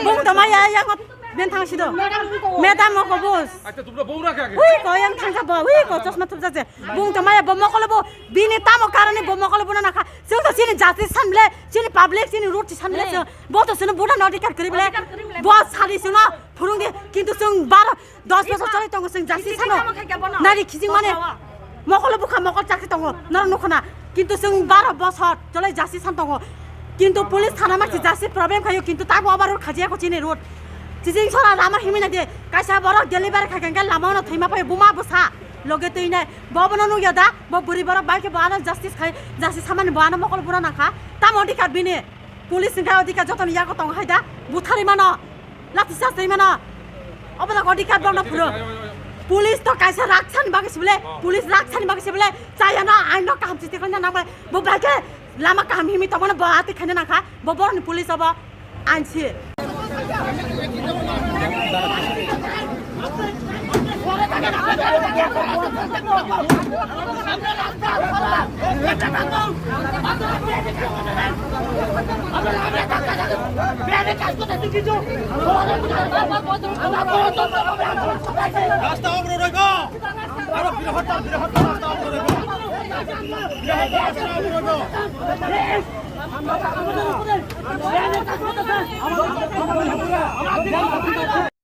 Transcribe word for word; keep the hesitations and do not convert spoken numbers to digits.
Bung tama ya, ya, ngot ben thang sido. Madam mo ko bus. Acha, tumra bung rakha ke. Ui, ko yang thang sa bo, ui, ko chosma thup sa je. Bung tama ya, bo mo ko le bo, bini tamo karani bo mo ko le bo na kha. Sing to sini justice san ble, sini public, sini road san ble, sing. Bo to sini buda no dikar kari ble. Bo sari sino, phurung di, kintu sing bar, dos bosor choli tongo sing justice sano. Nari khijing mane. Mokolo bukha mokol chakri tongo, noro nukho na. Kintu chwng baro bosor chole jasi san tongo. Kintu police thana masi jasi problem khayo, kintu tabo abar road khajiya ko chini road. Chijing sora lama himina de, kaisa borok delivery khai kangke lama ono thwima phai buma bwsa. Loge twi nai, bo bono nukya da, bo bwrwi borok bai khe bo ano justice khai, justice samani bo ano mokol bura nangkha. Tamo odhikar bini, police hwnkhe odhikar jotoni yago tongo hai da, buthari mano. Lathi charge twi mano. Obo da godi kat bang na phuru. Police to kaisa raksani bagwi sibole. Police raksani bagwi sibole. Chaya no ain no kaham chithi khaina nang bai. Bo bai khe lama kaham himi tongmano bo ati khaina nang kha. Bo boroni police obo ain si. রাস্তা অবরোধ হইব। আরো বৃহত্তর, বৃহত্তর রাস্তা অবরোধ হইব। বৃহত্তর রাস্তা অবরোধ হইব।